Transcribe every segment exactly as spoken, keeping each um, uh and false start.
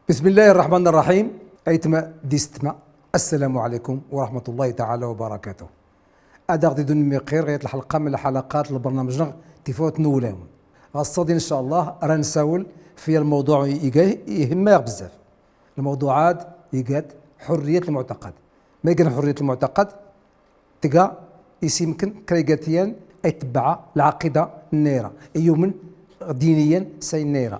بسم الله الرحمن الرحيم. أيتما ديستما، السلام عليكم ورحمة الله تعالى وبركاته. Ad aɣ-d-idun mmi xir ɣer lḥelqa min lḥelqat n lbernameǧ-nneɣ Tifawt n Wulawen. Ɣass-ad, in ca Allah, ra nsawel fi lmawḍuɛ iga ihemma-yaɣ bezzaf. Lmawḍuɛ-ad iga-t ḥurriyat lmuɛtaqad. Ma igan ḥurriyat lmuɛtaqad? Tga is imken kra igatyan ay tebɛa lɛaqida n nayra, i yumen diniyan s ay n nayra.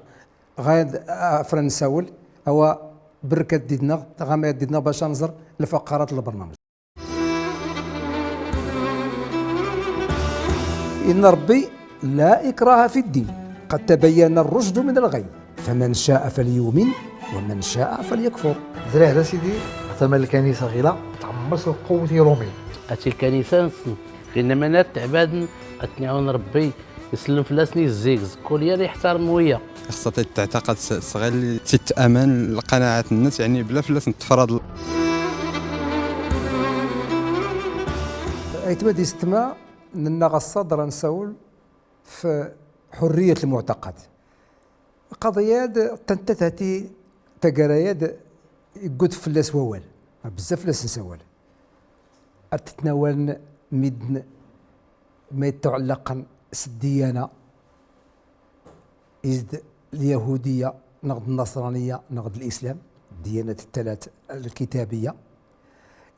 Ɣaya ad, ah, afra nsawel, awa berrkat did-neɣ, ɣamaya did-neɣ bac ad nẓer lfaqarat n lbernameǧ. Inna Ṛebbi: لا إكراه في الدين، قد تبين الرشد من الغي، فمن شاء فليؤمن ومن شاء فليكفر. Zriɣ-d, a Sidi, ɣ tama n lkanisa ɣila tɛemmer s lqewwet Iṛumyen. Ati lkanisa-nsen, ɣinna ma nna tteɛbaden, ad ten-iɛawen Ṛebbi, isellem fell-asen, izzigz, kul yiwen iḥtarem wiya. Ixṣa teɛtaqad s, s ɣilli tettamen lqanaɛat-nnes, yeɛni bla fell-as n tefraḍ. Aytma d yessetma, nenna ɣass-ad ra nsawel f ḥurriyat lmuɛtaqad. Lqaḍiya-ad, tanta tati taggara-ad, iggud fell-as wawal, bezzaf fell-as nsawal. Ad t-tnawalen midden ma yettuɛellaqen s ddiyana, is d lyahudiya, neɣ d nnaṣraniya, neɣ d lislam, ddiyanat ttalat lkitabiya.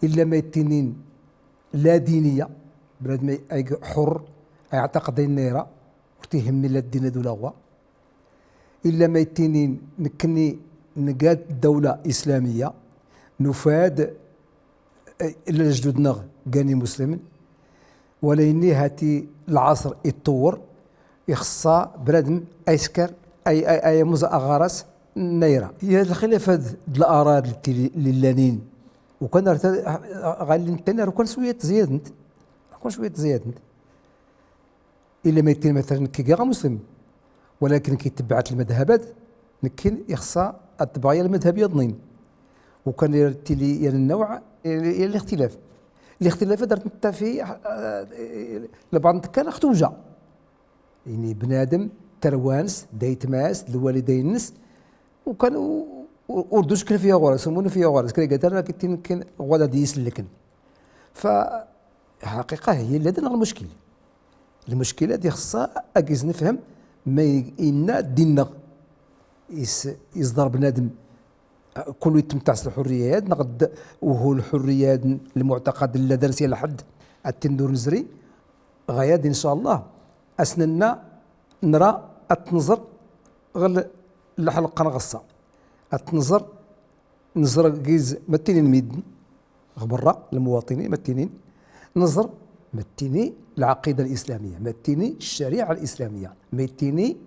Illa ma yettinin la diniya, bnadem ay, ay ḥur, ay yeɛtaqed ayen nayra, ur t-ihemmi la ddin-ad ula ɣwa. Illa ma yettinin nekkni nga-d dawla islamiya, nufa-d, eh, illa lejdud-nneɣ gan imuslimen, walakin hati lɛaṣer iṭṭewwer, ixṣṣa bnadem ay sker, ay, ay, ay amuz aɣaras n nayra. Ya lxilaf-ad d laraḍ lli, lli llanin, ukan ar ta-, ɣalli nettani ar ukan cwiya tẓeyadent, ar ukan cwiya tẓeyadent. Illa ma yettin matalan nekki giɣ amuslim, walakin nekki tebɛat lmadhab-ad, nekkin ixṣṣa ad tebɛa ya lmadhab yaḍnin. Ukan ar tili ya nnawɛ, ya lixtilaf. Lixtilaf-ad ar t-nettafi, eh, lbaɛḍ n tekkan ax tewja. Ini bnadem, tarwa-ns, d aytma-s, d lwalidayn-ns, ukan u-, u-, ur d ucekn fiya ɣur-s, ur d ucekn fiya ɣur-s, kra igataren akken tin kan ɣwad ad yisellken. Fa, lḥaqiqa, hi illa da neɣ lmuckil? Lmuckil ad ixṣṣa ad giz nefhem ma i-, inna ddin-nneɣ is-, isḍer bnadem, kul ittemtaɛ s lḥurriya-ad, neɣ d uhu lḥurriya-ad n lmuɛtaqad illa da ns ya lḥedd, ad tin ur nezri, ɣaya-d, in ca Allah, as nenna nra ad t-nẓer ɣer lḥelqa n ɣassa. Ad t-nẓer, nẓer giz ma ttinin midden, ɣ berra, lmuwaṭinin, ma ttinin, nẓer ma ttini lɛaqida lislamiya, ma ttini ccariɛa lislamiya, ma ttini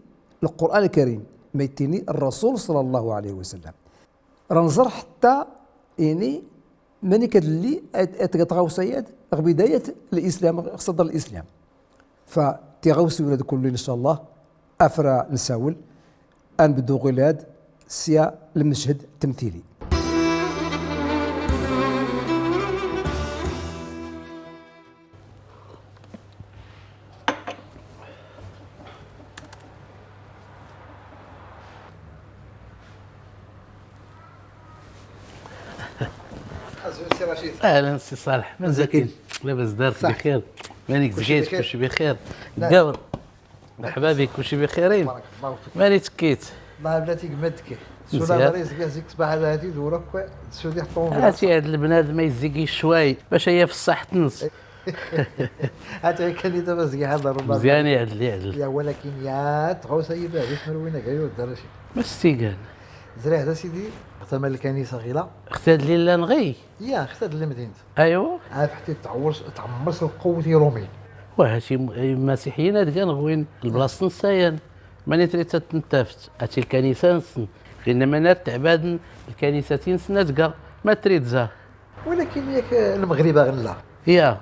lqur'an lkarim, ma ttini rrasul ṣalla Llahu ɛalayhi wa sallam. Ra nẓer ḥetta ini mani kad lli ad, ad tga tɣawsa-ad ɣ bidayat lislam, ɣ ṣṣadr n lislam. Fa tiɣawsiwin-ad kulli, in ca Allah, afra nsawel, ad nbdu ɣilad sya lmeched temtili. أزول سي رشيد. أهلا سي صالح، مازال كاين؟ لاباس دارك؟ صح. بخير؟ مانيك كلشي زكيت؟ بخير. كلشي بخير؟ نعم. الدور؟ مرحبا بك، كلشي بخيرين؟ بارك الله فيك. ماني تكيت؟ الله بلاتي كما تكي. مزيان. سولا داري زكي زيك صباح هذا هاتي دورك سودي حطوهم. هاتي هاد البنادم يزكي شوي باش هي في الصح تنس. هات غير كان دابا زكي هذا ربما. مزيان، يعدل، يعدل. يا ولكن يا تغوسا يبا، علاش مروينا كاع يود رشيد؟ ما السيقان. زريع دا سيدي، ثمن الكنيسة غيلا. اختاد لي لا نغي. يا، اختاد لي مدينة. ايوا. عارف حتى تعور، تعمر القوة رومين. واه، هادشي م-، مسيحيين هاد كان غوين البلاصة نسايان. ماني تري تتنتافت، هاتي الكنيسة نسن. غير ما نار تعبادن، الكنيسة تنسن تقا، ما تريد زاه. ولكن ياك المغرب غنلا. يا.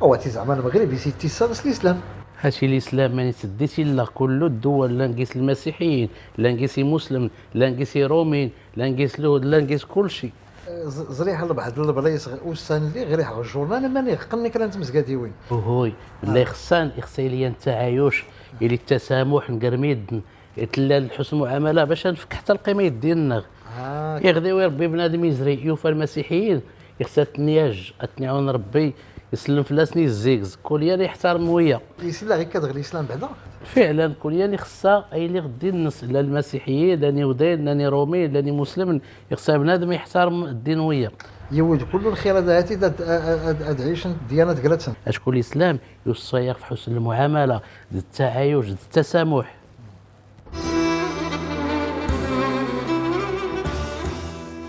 هو تي زعما المغرب يسي تيسانس الإسلام. هاتي الإسلام ماني تديتي لا كل الدول، لا نقيس المسيحيين، لا نقيس مسلم، لا نقيس رومين، لا نقيس اليهود، لا نقيس كل شيء. ز-، زريح البعض البلايص غ-، وسان لي غير يحغ الجورنال، ماني غقلني كلام تمزقاتي وين. هوي، آه. اللي خصان، يخصي لي التعايش، يلي التسامح، نقرميد، Itlla lḥusn muɛamala bac ad nfk ḥtta lqima i ddin-nneɣ. Ah. Iɣ d-iwi Ṛebbi bnadem izri, yufa lmasiḥiyin, ixs ad ten-yaǧǧ, ad ten-iɛawn Ṛebbi, isllm fell-asn, izzigz. Kul yan iḥtarm wiya. Islla ɣikk ad ɣ lislam beɛda? Fiɛlan, kul yan ixs a yili ɣ ddin-nnes, llan lmasiḥiyin, llan iwdayen, llan iṛumiyen, llan imuslimen, ixs a bnadem iḥtarm ddin wiya. Yiwi-d kul lxir ad, ad, ad, ad, ad ɛicen ddyanat gratsen. Acku lislam yuṣṣa-yaɣ f ḥusn lmuɛamala, d ttaɛayuc, d ttasamuḥ.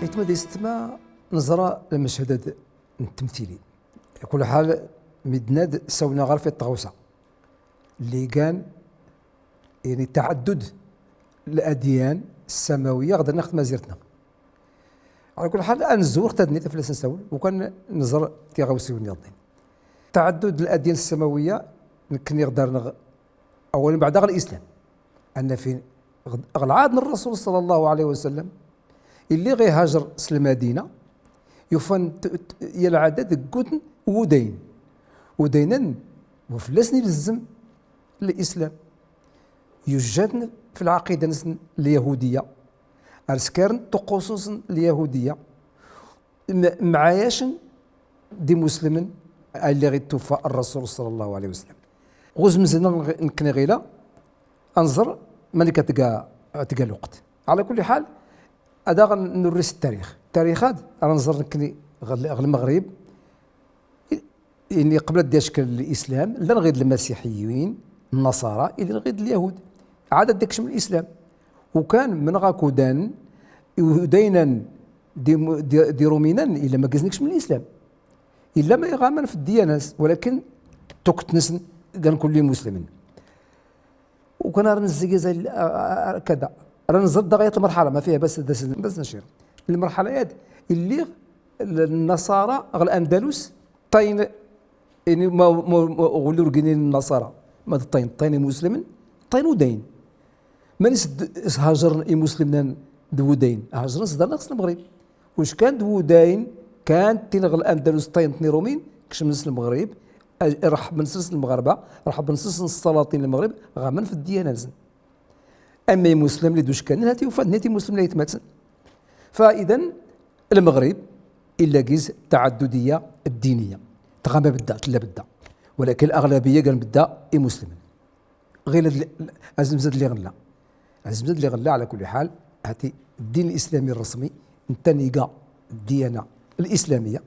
Aytma d yessetma, neẓra lmeched n ttemtilin. Kul ḥal, midden ad sawnen ɣer fi tɣawsa lli gan, yani, taɛaddud ladyan ssamawiya ɣ da nnaɣ tmazirt-nneɣ. Ɛla kul ḥal, ad nzewweɣ taddit ɣef la s nessawel, u kan nẓer tiɣawsiwin nniḍen. Taɛaddud ladyan ssamawiya, nekkni ɣ darneɣ, awalen beɛda ɣ lislam. Anna fin, ɣ, ɣ lɛahd n Rrasul ṣalla Llahu ɛalayhi wa sallam, illi ɣ ihajer s Lmadina, yufan t, t, ya lɛadad ggutn wudayn. Wudayn-nn, wa fell-asn ilzzem lislam. Yujjadn f lɛaqida-nsn lyahudiya. Ar skarn ṭṭuqqus-nsn lyahudiya. M, mɛayacn d imuslimen alli ɣ ittufa Rrasul ṣalla Llahu ɛalayhi wa sallam. Ɣ uzmz-nneɣ nekkni ɣ illa, ad nẓer manik ad tga, ad tga lweqt. Ɛla kulli ḥal, ad aɣ nurri s ttarix. Ttarix-ad, ar nẓer nekkni ɣ, ɣ Lmeɣrib, ini qbel ad d-yackel lislam, llan ɣid lmasiḥiyin, nnaṣara, illan ɣid lyahud. Ɛad ad d-ikcem lislam. U kan mnɣ akud-an, iwdayn-an d imu, d, d iṛumiyen-an, illa ma gizn ikcem lislam. Illa ma iɣ aman f ddiyana-s, walakin tukt-nsn gan kulli muslimen. U kan ar nzzi gizan, a, a, a, kada. Ar nẓer daɣ yat lmerḥala, ma fiha bas, bas, bas nacir. Lmerḥala-ad, illi ɣ, l, nnaṣara ɣ Landalus, ṭṭayn, ini ma, ma, ma, ɣulli ur ginin nnaṣara. Ma d ṭṭayn, ṭṭayn imuslimen, ṭṭayn udayn. Mani s d, s hajren imuslimen d wudayn? Hajren s darneɣ s Lmeɣrib. Uckan d wudayn, kan tin ɣ Landalus ṭṭayn n iṛumiyen, kecmen s Lmeɣrib, a, reḥben s, s lmeɣreba, reḥben s, s ssalaṭin n Lmeɣrib, ɣ aman f ddiyana-nsn. Ama imuslimen lli d uckanen, hat yufa-d nit imuslimen aytmaten. Fa idan, Lmeɣrib, illa giz taɛaddudiya ddiniya. Tɣama bedda, tella bedda. Walakin laɣlabiya gan bedda imuslimen. Ɣila d, azemz ad lliɣ nella. Azemz ad lliɣ nella, ɛla kulli ḥal, hati ddin lislami rrasmi, netta n iga ddiyana lislamiya.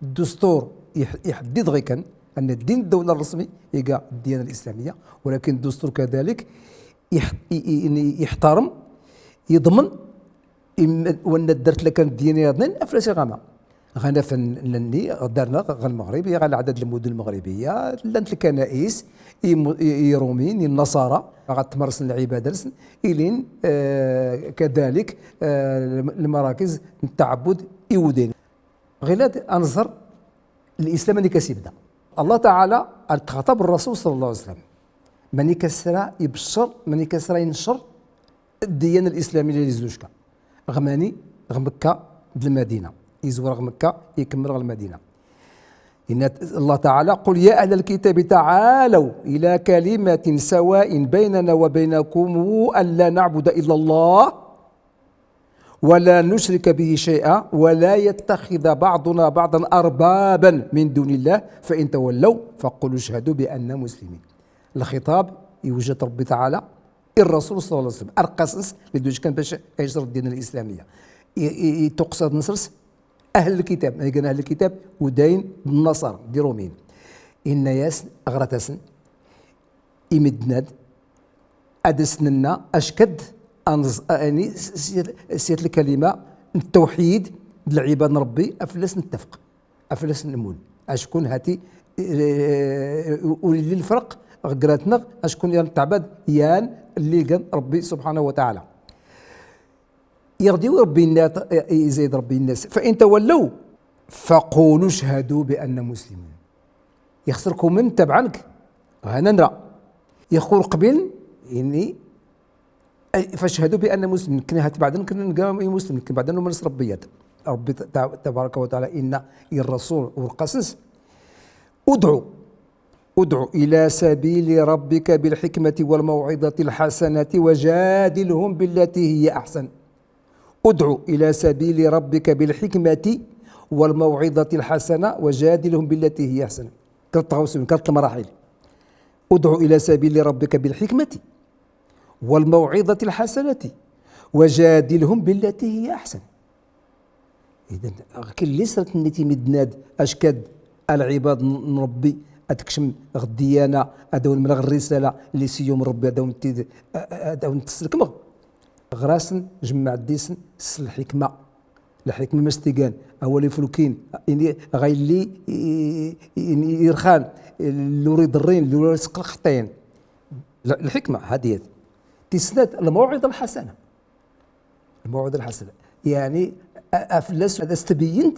Ddustur ih, iḥeddid ɣikan, anna ddin ddawla rrasmi iga ddiyana lislamiya, walakin ddustur kadalik ih, i, i, i, iḥtarem, iḍmen, Im, wanna ddart lakan ddiyana yaḍnin, aflas iɣama. Ɣanaf n, nenni, ɣ darneɣ, ɣ Lmeɣrib, ya ɣ lɛadad lmudun lmeɣribiya, llant lkanais, imu, i, iṛumiyen, innaṣara, ɣa tmersen lɛibada-nsn, ilin, eh, kadalik, eh, lm, lmarakiz n ttaɛbud iwdayn. Ɣilad ad nẓer lislam manik as ibda. Allah Taɛala, ar txaṭab Rrasul ṣalla Llahu ɛalayhi wa sallam. Manik as ra ibeccer, manik as ra incer, ddiyana lislamiya lli izducka. Ɣ mani? Ɣ Mekka d Lmadina. Izwar ɣ Mekka, ikemmel ɣ Lmadina. Inna Allah Taɛala: قل يا أهل الكتاب تعالوا إلى كلمة سواء بيننا وبينكم ألا نعبد إلا الله ولا نشرك به شيئا ولا يتخذ بعضنا بعضا أربابا من دون الله فإن تولوا فقولوا اشهدوا بأننا مسلمون. Lxiṭab iwjja-t Ṛebbi Taɛala i Rrasul ṣalla Llahu ɛalayhi wa sallam, arqas-ns lli d-uckan bac a icer ddin lislamiya. I, i, i tuqqsa-nsers ahl lkitab, ma igan ahl lkitab, udayn d nnaṣara, d iṛumiyen. Inna-yasn, ɣrat-asn, i medden-ad, ad as-nenna, acked, anẓ, ani, s, s, s yat lkalima n ttawḥid d lɛibada n Ṛebbi, aflas nettafeq. Aflas nemmun. Acku hati, eh, ur illi lferq ɣ grat-nneɣ, acku yan ttaɛbad, yan lli igan Ṛebbi subḥanahu wa taɛala. Iɣ d-iwi Ṛebbi inna, i, i, izay-d Ṛebbi inna-s: فإن تولوا فقولوا اشهدوا بأننا مسلمون. Ixser kumen tabɛen-k, ɣanen ra. Ixer ur qbilen, ini, Ay, فاشهدوا بأننا مسلمون, nekkni hat beɛden, nekkni nga imuslimen, nekkni beɛden numen s Ṛebbi-ad. Ṛebbi ta-, ta-, tabaraka wa taɛala inna i Rrasul u arqas-ns: ادع ادع إلى سبيل ربك بالحكمة والموعظة الحسنة وجادلهم بالتي هي أحسن. ادع إلى سبيل ربك بالحكمة والموعظة الحسنة وجادلهم بالتي هي أحسن. Kalt tɣawsiwin, kalt lmaraḥil. ادع إلى سبيل ربك بالحكمة والموعظة الحسنة وجادلهم بالتي هي أحسن. Idan, ɣ-, kin lli srat-nni timidnad, ackad lɛibad n, n Ṛebbi, ad kcem ɣ ddiyana, ad awen mleɣ rrisala lli s yum Ṛebbi, ad awen tid, a-, a-, ad awen tselkmeɣ. Ɣer-asen, jemmeɛ-d disen s lḥikma. Lḥikma mas tigan, awal ifulkin, ini, ɣa illi, i-, i-, i-, irxan, lli ur iḍerrin, lli ur isqelqṭin. L-, lḥikma, hadiyat. Tis snat, lmawɛiḍa lḥasana. Lmawɛiḍa lḥasana. Yeɛni, a-, aflas ad as-tbeyyint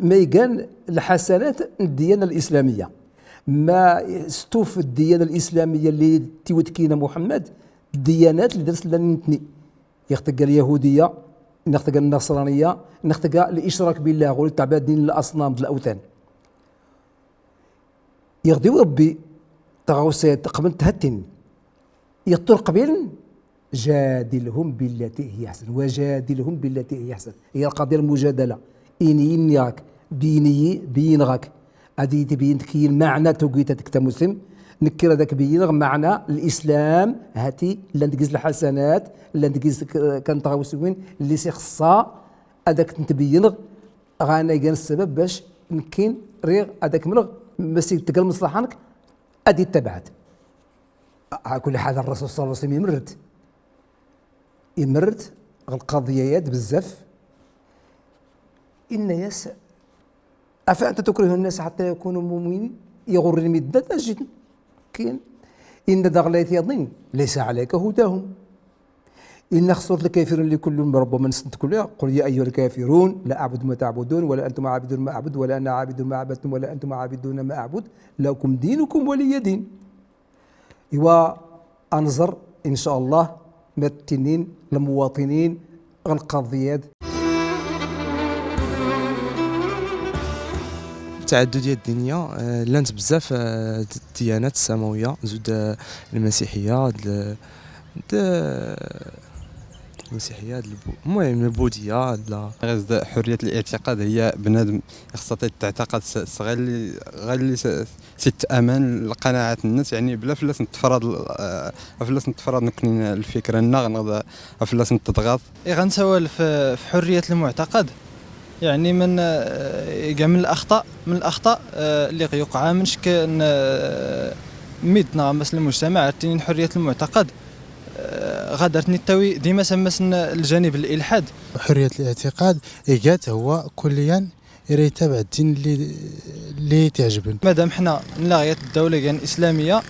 ma igan lḥasanat n ddiyana lislamiyya. Ma s tuf ddiyana lislamiyya lli tiwet kina Muḥemmed, ddiyanat lli dars llan nitni. Ixtga lyahudiya, nixtga nnaṣraniya, nixtga licrak billah, ɣur tɛbadin lasnam d lawthan. Iɣ d-iwi Ṛebbi taɣawsa-ya taqbent hattin. Iɣ ur qbilen, jadilhum billati hiya aḥsan. Wa jadilhum billati hiya aḥsan. Hiya lqaḍiya lmujadala. Ini-yi nniɣ-ak, beyyin-iyi, beyyineɣ-ak. Ad iyi-tbeyyin tkeyyi lmeɛna tugit ad tkta muslim. Nekk ad ak-beyyineɣ meɛna lislam, hati, llant gis lḥasanat, llant gis k-, kan tɣawsiwin, lli s ixeṣṣa ad ak-tent-beyyineɣ. Ɣana igan ssabab bac nekkin riɣ ad ak-mleɣ, ma s tga lmeṣlaḥa-nnek, ad ittabaɛet. Ɛla kulli ḥal, Ṛṛasul ṣalla Llahu ɛalayhi wa sallam imerret. Imerret ɣ lqaḍiya-yad bezzaf. Inna-yas: أفأنت تكره الناس حتى يكونوا مؤمنين؟ Iɣurri lmiddat, ajjiten. Kin. Inna daɣ layt yaḍnin: ليس عليك هداهم. Inna ɣ surat Lkafirun, lli kullun Ṛebbi ma nsent kulli: قل يا أيها الكافرون لا أعبد ما تعبدون ولا أنتم عابدون ما أعبد ولا أنا عابد ما عبدتم ولا أنتم عابدون ما أعبد لكم دينكم ولي دين. Iwa, a nẓer, in ca Allah, ma ttinin lmuwaṭinin ɣ lqaḍiya-d. Ttɛaddudiya ddiniya, eh, llant bezzaf, eh, d-, ddiyanat samawiya, zud, eh, lmasiḥiya, d-, d-, lmasiḥiya, d-, lbu-, المهم البوذية، d-, la. Ɣiz d ḥurriyat liɛtiqad, hiya bnadem ixṣṣa ad iɛtiqad s, s ɣa lli, ɣa lli s, s itt'aman, lqanaɛat-nnes, yeɛni bla fell-as nettefraḍ l-, eh, fell-as nettefraḍ nekkni lfikra-nneɣ, neɣ d, fell-as netteḍɣaḍ. Iɣ ad nsawal f, f ḥurriyat lmuɛtaqad, yeɛni min, eh, iga min laxṭa, min laxṭa, eh, lli ɣ yuqɛa min ckn, eh, mid neɣ ammas lmujtamaɛ, ar ttinin ḥurriyat lmuɛtaqad, eh, ɣad ar ten-ittawi dima s ammas n ljanib n lilḥad. حرية الاعتقاد إيجات هو كليا إلى يتبع الدين اللي، اللي تعجبن. مادام حنا نلاغيات الدولة كان إسلامية،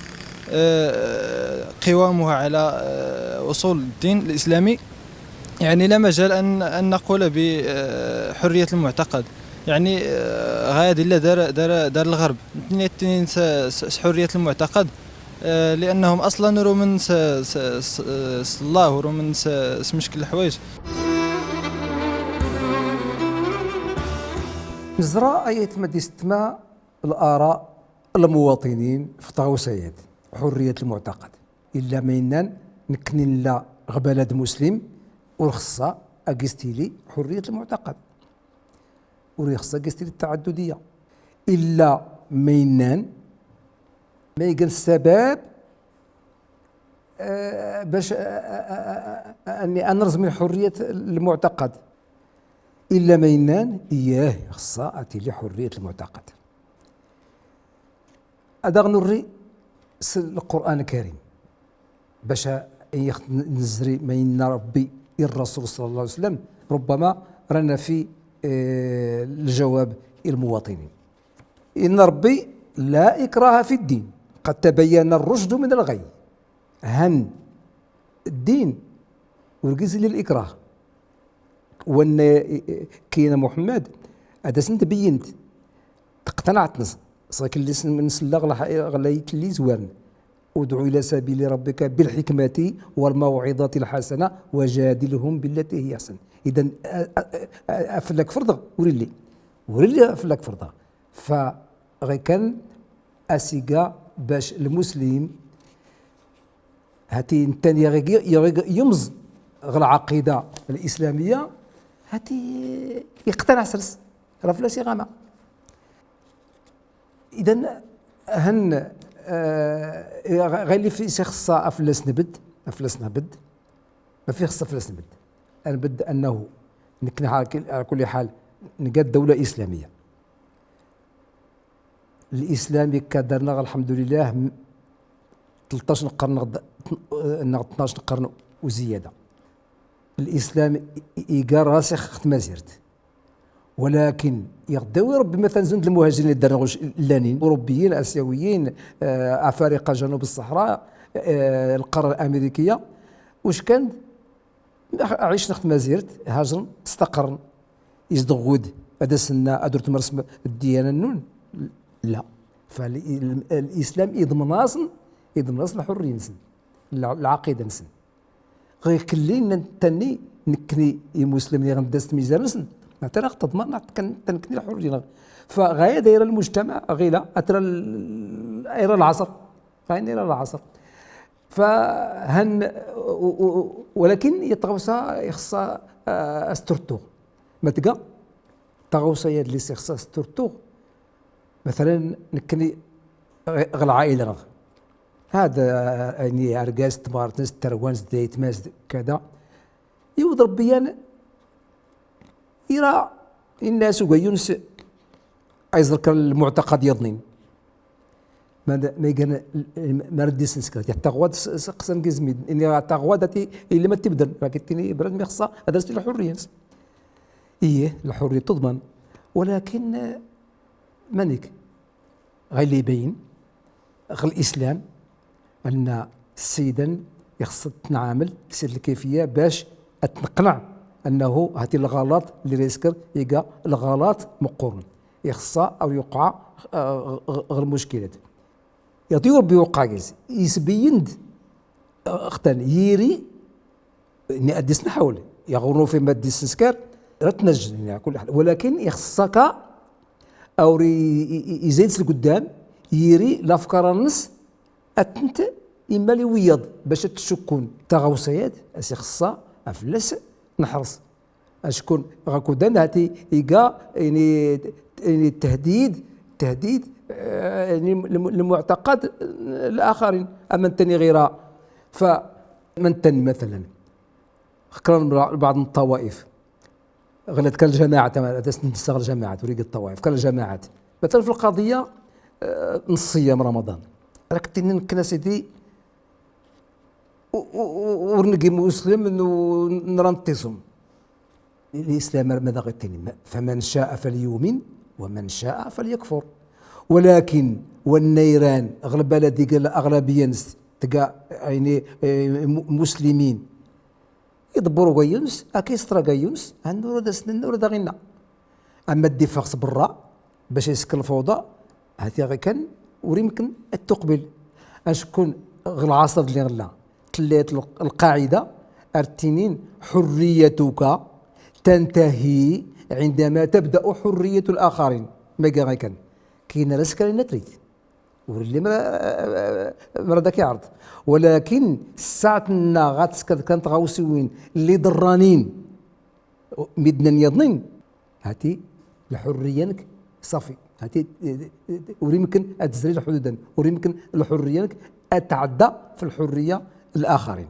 آه، قوامها على، آه، أصول الدين الإسلامي، يعني لا مجال أن، أن نقول بحرية المعتقد. يعني، آه، غادي لا دار، دار، دار الغرب. نتني، نتني س-، س-، حرية المعتقد. آه، لأنهم أصلا رومن س-، س-، س-، صلاة ورومن س-، س-، مشكل الحوايج. Neẓra ay aytma d yessetma, الآراء المواطنين f tɣawsa-yad, حرية المعتقد. Illa ma innan nekkni nella ɣ balad muslim, ur xeṣṣa a gis tili حرية المعتقد. Ur ixeṣṣa a gis tili التعددية. Illa ma innan ma igan ssabab, eh, bac, eh, eh, eh, eh, eh, ad nerẓ min حرية المعتقد. Illa ma innan, iyyah, xeṣṣa ad tili حرية المعتقد. Ad aɣ-nurri s Lqur'an Lkarim, bac a, i aɣ-nezri ma inna Ṛebbi i Ṛṛasul صلى الله عليه وسلم, ربما رانا في, eh, الجواب المواطنين. Inna Ṛebbi: لا إكراه في الدين قد تبين الرشد من الغي. Han ddin ur gis illi likrah. Wanna, eh, eh, kina Muḥemmed, ad asen-tbeyyint. Teqtanaɛt-nnes, s ɣikelli s-, nsella ɣ la-, ɣ la itelli izwarn. ادع إلى سبيل ربك بالحكمة والموعظة الحسنة وجادلهم بالتي هي أحسن. Idan, a, a, a, a fell-ak ferḍeɣ, ur illi. Ur illi fell-ak ferḍeɣ. Fa ɣikan a s-iga باش المسلم هاتي نتان يغيق، يغيق يمز غ العقيدة الإسلامية، هاتي يقتنع سرس راه فلاس يغامى. إذن هن، آه، غ-، غير اللي في شي خصة أفلاس نبد، أفلاس نبد، ما في خصة أفلاس نبد. أنا بد أنه نكنح على كل، على كل حال نقاد دولة إسلامية. الإسلام يكادرنا الحمد لله م-، تلتاش قرن غد-، نغ اثناش قرن وزيادة. الإسلام ي-، ي-، يقا راسخ خت مازيرت. ولكن يغداوي ربي مثلًا زند المهاجرين اللي دارنا غوش لانين، أوروبيين، آسيويين، آه، أفارقة جنوب الصحراء، آه، القارة الأمريكية. وش كان؟ عيش نخت مازيرت، هاجر، استقر، يزدغود، هذا سنة، أدور تمرس الديانة النون. لا. فالإسلام يضمن أصل، يضمن أصل الحرية نسن، الع-، العقيدة نسن. غير كلين تاني نكني مسلم اللي غندس ميزان نسن. ما ترى تضمن كان تنكني الحرية. فغاية دايرة المجتمع غيلا أترى ال-، غير العصر. غاية دايرة العصر. فهن، و-، و-، ولكن يتغوصى يخصى، آه، أسترتو. ما تلقى؟ تغوصى يد لي سيخصى أسترتو. مثلًا نكني غ-، غ العائلة نغ. هذا، يعني، أرقاس، تمارتنس، تروانس، دايتماس، كذا. يوض ربيان يرى الناس وقايونس أيزر كان المعتقد يضنين. ما د-، ما يقال ما ردي سنسكر. يا تغواد س-، س-، قسم قزمي. إني تغواد أتي إلا ما تبدل. لكن تيني برد مخصة. هذا ستيل الحرية. إيه، الحرية تضمن. ولكن، آه، مانيك؟ غير اللي يبين غ الإسلام أن السيدن يخص تنعامل سيد الكيفية باش أتنقنع أنه هاتي الغلط اللي ريسكر يقى الغلط مقرن. يخص أو يقع، آه، غ-، غ-، غ المشكلات. يعطي ربي يوقع جيز. يسبيند، آه، أختان ييري ني أديس نحاول يغورو في مادي السنسكار، رتنج يعني على كل حال. ولكن يخصك أو ري-، ي-، ي-، يزيد لقدام، ييري لافكار النص، أتنت إما لي ويض باش تشكون تغوصيات، أسي خصا أفلس نحرص. أشكون غاكودان هاتي إيقا، يعني، يعني التهديد، تهديد، آه، يعني الم-، المعتقد الآخرين. أما نتني غيرها، فمن تني مثلًا، خكرا بعض الطوائف، غلط كان الجماعة، تمام، هذا نستغل الجماعات وريق الطوائف، كان الجماعات. مثلًا في القضية، آه، نص صيام رمضان. راك تنين كنا سيدي، و-، و-، و-، ورنقي مسلم ن-، نرى نتصم. الإسلام ماذا غيتني؟ فمن شاء فليؤمن ومن شاء فليكفر. ولكن والنيران غلبة الذي قال الأغلبية نس-، تقى، يعني، آه، م-، مسلمين. يدبروا قيونس، أكي يسترى قيونس، عنده رد سنن ورد غنى. أما الدفاع برا، باش يسكن الفوضى، هاتي غير كان وريمكن التقبل. أشكون غ العصر اللي غلا؟ تلات الق-، القاعدة، أرتينين: "حريتك تنتهي عندما تبدأ حرية الآخرين". ما قال غير كان. كاين رزق لنا تريد. ورلي مرا، مرا داك يعرض. ولكن الساعة نا غاتسكر كانت غاوسيوين اللي ضرانين مدنا يضنين، هاتي الحرية نك صافي. هاتي وريمكن اتزري الحدود، وريمكن الحرية نك اتعدى في الحرية الآخرين.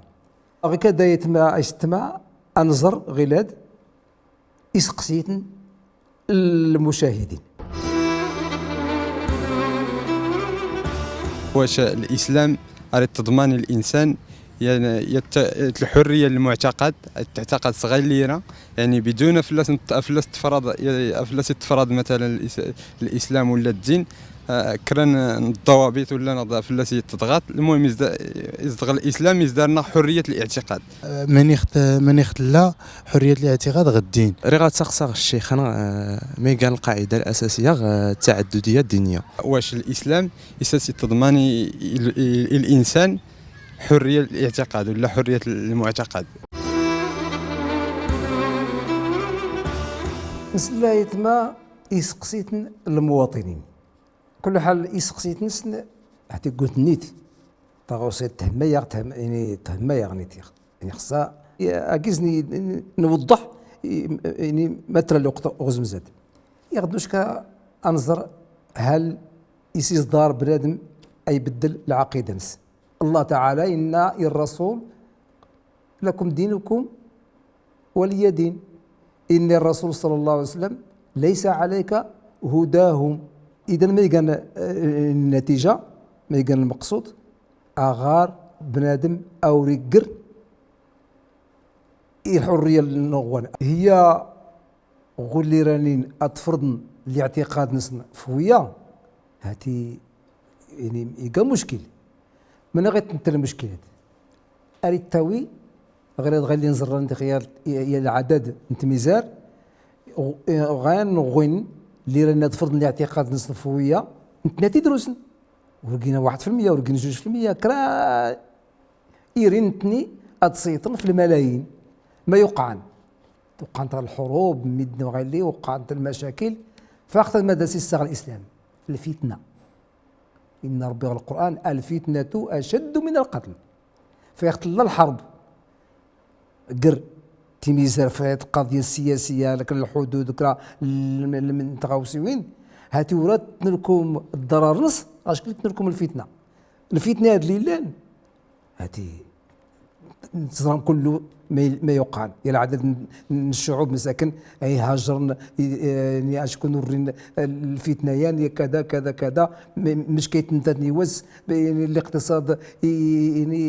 غير كدا يتما، يستما أنظر غلاد إسقسيتن المشاهدين. واش الإسلام أريد تضمن الإنسان، يعني، يت-، الحرية المعتقد، تعتقد صغير ليرة، يعني، بدون أفلاس نت-، أفلاس تفرض، أفلاس تفرض مثلًا الإس-، الإسلام ولا الدين، آه، كرا الضوابط ولا نضع في التي تضغط. المهم، يزد-، يزدغ الإسلام، يزدرنا حرية الاعتقاد. آه، من يخت-، من يخت لا حرية الاعتقاد غدين. ري غتسقسى الشيخ، أنا، آه، ما قال القاعدة الأساسية، آه، التعددية الدينية. واش الإسلام يساسي تضماني ال-، ال-، الإنسان حرية الاعتقاد ولا حرية المعتقد؟ نسلا يتما يسقسيتن المواطنين. كل حال يسقسيتنسن Hati ggut nit. Taɣawsa themma-yaɣ, them-, ini themma-yaɣ nit-yaɣ. Ini xsa, ya, agiz ni, ni, nwḍeḥ, i, ini ma tra lweqt ɣ uzemz ad. Yaɣ-d nucka ad nẓer hal isiẓḍar bnadem a ibeddel lɛaqida-ns. Allah Taɛala inna i Rrasul: لكم دينكم ولي دين. Inna Rrasul صلى الله عليه وسلم: ليس عليك هداهم. Idan ma igan, eh, nnatija, ma igan lmeqsud, aɣar bnadem a ur igger i lḥurriya n uɣwan. Hiya ɣulli ranin ad ferḍen liɛtiqad-nsen f wiya, hati, ini, iga muckil. Mani ɣ itnta lmuckil ad? Ar ittawi ɣir ad ɣilli nẓerran di xyal, ya, ya lɛadad n tmizar, ɣ-, ɣan ɣwin lli ranin ad ferḍen liɛtiqad-nsen f wiya, ntna tid drusen. Ur gin waḥed f lmya, ur gin juj f lmya, kra irin ntni ad seyṭen f lmalayin. Ma yuqɛen? Uqɛent lḥurub, midden ɣilli, uqɛent lmacakil. Faxet ad ma d as issaɣ lislam. Lfitna. Inna Rebbi ɣ Lqur'an: الفتنة أشد من القتل. Fa iɣ tella lḥerb, ger timizar, fa iɣ tqaḍya siyasiya, lak lḥudud, kra l-, l-, n tɣawsiwin, hati ur ad tnulkum ddrar-ns, acku tnulkum lfitna. Lfitna ad lli llan, hati, teẓram kullu ma, ma yuqɛen. Ya lɛadad n, n ccuɛub msakin, ay hajren, i, eh, ni acku ur rin, eh, lfitna yan, ya kada, kada, kada, m-, mckayt n tat n iwas, b-, yani, liqtiṣad i, i, yani,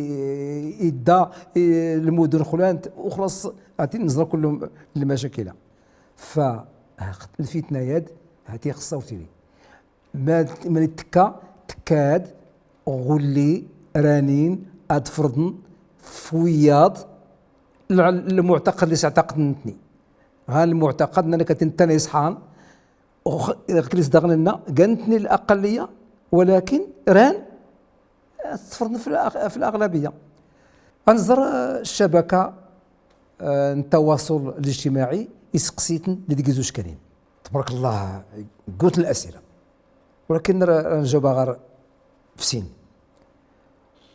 idda, i, lmudun xlant, u xlaṣ, hati neẓra kullu lmacakila. Fa, lfitna yad, hati xsa ur tili. Ma, mani tekka, tekka-d ɣulli ranin ad ferḍen f wiyaḍ l-, lmuɛtaqad lli sɛtaqden ntni. Ɣa lmuɛtaqad nna kat ntna iṣḥan, ux-, ɣ klis daɣen nna, gan ntni laqalliya, walakin ran ad ferḍen f laɣ-, f laɣlabiya. Ad nẓer, eh, ccabaka, eh, n tawaṣul lijtimaɛi, iseqsiten li deg izuckanin. Tbarek Allah, ggut lasila. Walakin ra, ra njawb ɣer f sin.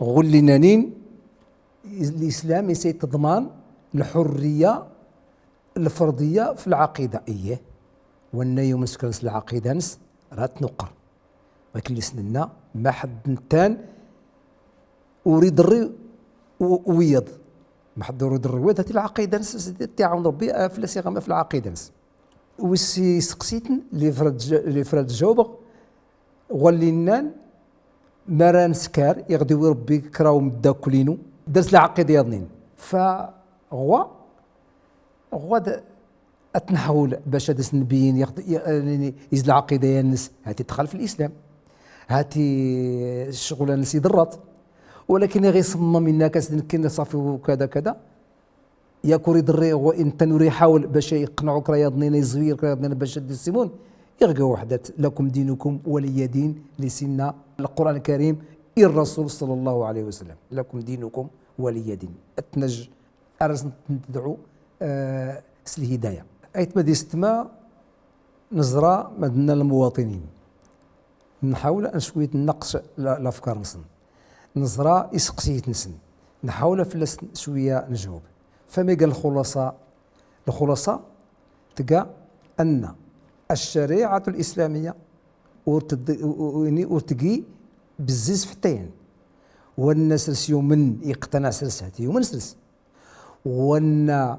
Ɣulli nanin, lislam isa iteḍman lḥurriya lferḍiya f lɛaqida, iyyeh. Wanna yumen s kra-ns lɛaqida-ns, ra tnuqqer. Walakin li s nenna, ma ḥedd ntan ur iḍerri u, u wiyaḍ. Ma ḥedd ur iḍerri u wiyaḍ, hati lɛaqida-ns, ad t-iɛawen Rebbi, eh, fell-as iɣama f lɛaqida-ns. Wis iseqsiten, li fra d-, li fra d-jawbeɣ, ɣulli nnan, ma ra nskar, iɣ d-iwi Rebbi kra umeddakel-inu, dars lɛaqida yaḍnin. Fa ɣwa, ɣwa d-, ad t-nḥawel bac ad as-nbeyyin, yaɣ-, ya-, yani, iz lɛaqida-ns, hati txalef lislam. Hati ccɣel-ns iḍerrat. Walakin iɣ iṣemmem inna-k as-d nekkin ṣafi u kada, kada. Yak ur iḍerri, wa ntan ur iḥawel bac a iqneɛ kra yaḍnin, a izwir kra yaḍnin bac ad d-issimun. Iɣ ga weḥdat, lakum dinukum waliya din, li s inna Lqur'an Lkarim, i Rrasul ṣalla Llahu ɛalayhi wa sallam. Lakum dinukum waliya din. Ad tnaj, ar as ntedɛu, eh, s lhidaya. Aytma d yessetma, neẓra ma d nna lmuwaṭinin. Nḥawel ad cwiya nneqs la-, lafkar-nsen. Neẓra iseqsiyt-nsen. Nḥawel fell-asen cwiya njaweb. Fa ma iga lxulaṣa, lxulaṣa tga anna ccariɛat lislamiyya ur td-, u-, u-, u-, ur tgi bezzif ḥetta yan. Wanna sers yumen, iqtanaɛ sers, hati yumen sers. Wanna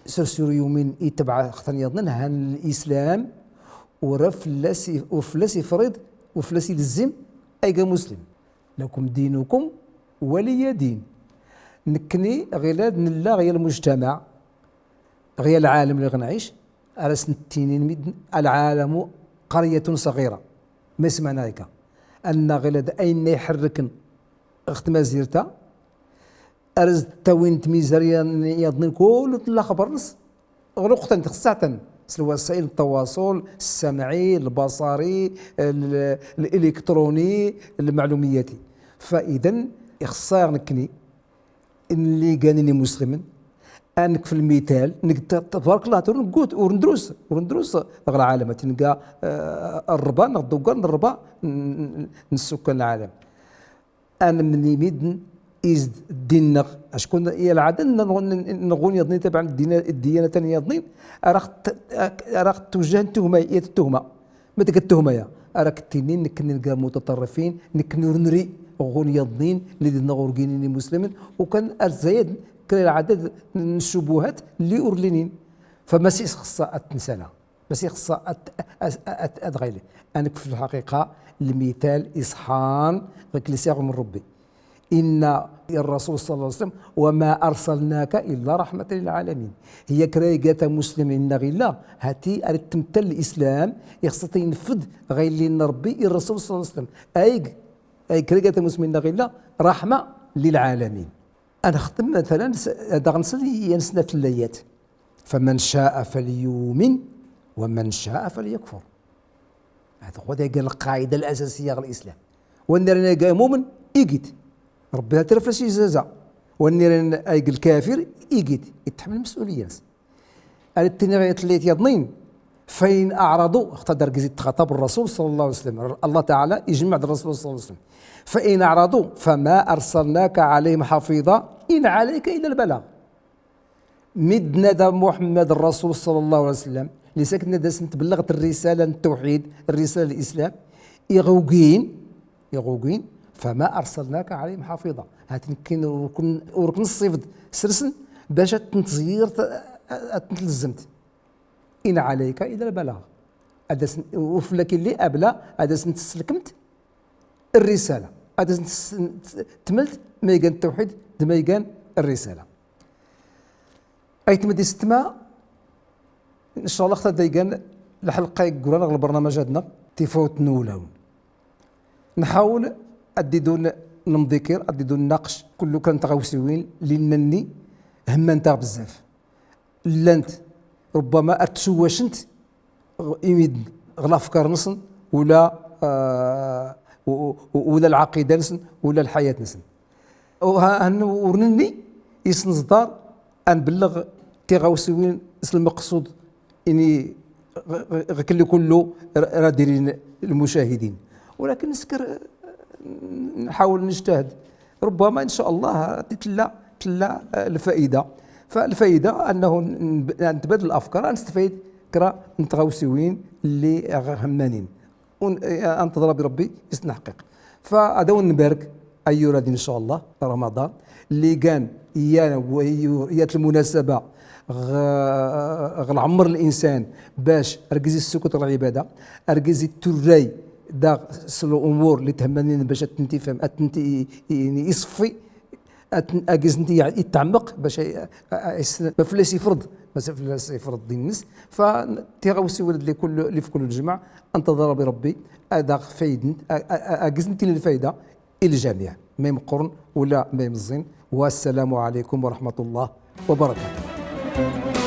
sers ur yumin, itebɛ xtan yaḍnin, han lislam ur fell-as i-, ur fell-as ifriḍ, ur fell-as ilzim ayga muslim. Lakum dinukum waliya din. Nekkni ɣilad nella ɣ ya lmujtamaɛ, ɣ ya lɛalem li ɣ nɛic, ar as-nettinin midden, العالم قرية صغيرة. Ma ismaɛna ika? Anna ɣilad ayenna iḥerrken ɣ tmazirt-a, ar as-d-ttawin tmizar yaḍnin kullu n laxbar-ns, ɣ luqtan txeṣṣaten s lwasail n ttawaṣul, ssamɛi, lbaṣari, l-, liliktruni, lmaɛlumiyati. Fa idan, ixeṣṣa-yaɣ nekkni, nli ganin imuslimen, ad nekf lmital, nek t-, tbarek Allah, ur neggut, ur ndrus, ur ndrus ɣ lɛalem, ati nga, eh, rrba, neɣ duggar n rrba n, n, n ssukkan n lɛalem. Ad nemni midden izd ddin-nneɣ. Acku i lɛada n, n, n ɣun yaḍnin, tabɛa n ddiyana, ddiyana tan yaḍnin, ara ɣ-t-, ara ɣ-twejjahen tuhma, yat tuhma. Ma tga tuhma-ya, ara k-ttinin nekkni nga mutaṭarrifin, nekkni ur nri ɣun yaḍnin, li d-nneɣ ur ginin imuslimen, u kan ar zayad kra lɛada n ccubuhat li ur llinin. Fa ma s-ixṣṣa ad t-nsana. Bas ixṣṣa ad, ad, ad, ad ɣayli. Ad nekf fi lḥaqiqa lmital iṣḥan ɣ-k li s-iɣ umr Ṛebbi. Inna i Ṛṛasul ṣalla Llahu ɛalayhi wa sallam: "Wa ma arsalnaka illa raḥmatan lil ɛalamin." Hiya kra iga tamuslimin inna ɣ illa, hati ar ittemtal lislam, ixṣṣa ad t-ineffed ɣayli n Ṛebbi i Ṛṛasul ṣalla Llahu ɛalayhi wa sallam. Ayg, ayg kra iga tamuslimin inna ɣ illa, raḥma lil ɛalamin. Ad nextem, matalan, s-, daɣen s-, yan snat n layat. "Faman ca'a falyumin, wa man ca'a falyakfur." Hada huwa, da iga lqaɛida lasasiya ɣ lislam. Wanni ara iga imumen, ig-it. Ṛebbi ad t-irr fell-as ijaza. Wanni ara iga lkafir, ig-it. Itḥemmel lmes'uliya-ns. Ar ittini ɣ layat yaḍnin, "Fa in aɛraḍu", xaṭer da rgaz ittxaṭab Ṛṛasul ṣalla Llahu ɛalayhi wa sallam. Allah Taɛala ijmeɛ-d Ṛṛasul ṣalla Llahu ɛalayhi wa sallam. "Fa in aɛraḍu, fa ma arsalnaka ɛalayhim ḥafiḍa, in ɛalayka illa lbalaɣ." Mi d-nada Muḥemmed Ṛṛasul ṣalla Llahu ɛalayhi wa sallam, li s akken ad asen-tbelleɣt rrisala n ttewḥid, rrisala n lislam, iɣ ugin, iɣ ugin, "Fa ma arsalnaka ɛalayhim ḥafiḍa." Hati nekkni ur k-, ur k-nṣṣib-d sers-sen bac ad ten-tẓeyyirt, ad ten-tlezzemt. "In ɛalayka illa lbalaɣ." Ad asen, ur fell-ak illi abla ad asen-tesselkemt rrisala. Ad asen-tmelt ma igan ttewḥid d ma igan rrisala. Aytma d isetma, ncallah xta da igan lḥelqa iggran ɣ lbernameǧ-ad-nneɣ, Tifawt n Wulawen. Nḥawel ad d-idun nemḍikir, ad d-idun naqec kullu kra n tɣawsiwin li nnan-nni hemmant-aɣ bezzaf. Llant, rubbama, ar tcewwacent imi d-, ɣ lafkar-nsen, ula, ah, u-, u-, ula lɛaqida-nsen, ula lḥayat-nsen. U ha-, han ur nenni isneẓḍar ad nbelleɣ tiɣawsiwin s lmeqsud ini ɣ-, ɣ-, ɣ-, kullu ra, ra d-irin lmucahidin. Walakin nesker, nḥawel nejtahd. Rubbama, in ca Allah, tella, tella, eh, lfaida. Falfaida annahu n-, nbadel lafkar, ad nestfayed kra n tɣawsiwin li ɣ-, hemmanin. Un-, eh, ad nṭeḍr Ṛebbi, Ṛebbi isnḥqiq. Fa ad awen-nbarek ayyur-ad, in ca Allah, Ramaḍan, li gan ya, yat lmunasaba ɣ-, ɣ lɛemr n linsan bac argaz issukut ɣ lɛibada, argaz itturray daɣ s lumur li themmanin bac ad tent-ifhem, ad tent-i-, i-, iṣeffi, ad ten-, argaz tent-i-, itɛemmeq bac ay-, ay-, ay-, ma fell-as ifreḍ, ma fell-as ifreḍ ddin-nnes. Fa tiɣawsiwin li kull, li f kull lǧemɛa, ad nṭeḍr Ṛebbi, Ṛebbi ad aɣ-faydent, a-, a-, a-, argaz tent-ilin lfayda i lǧamiɛ, ma imeqqren ula ma imeẓẓin. Wassalamu ɛalaykum wa raḥmatu Llah wa barakatuh.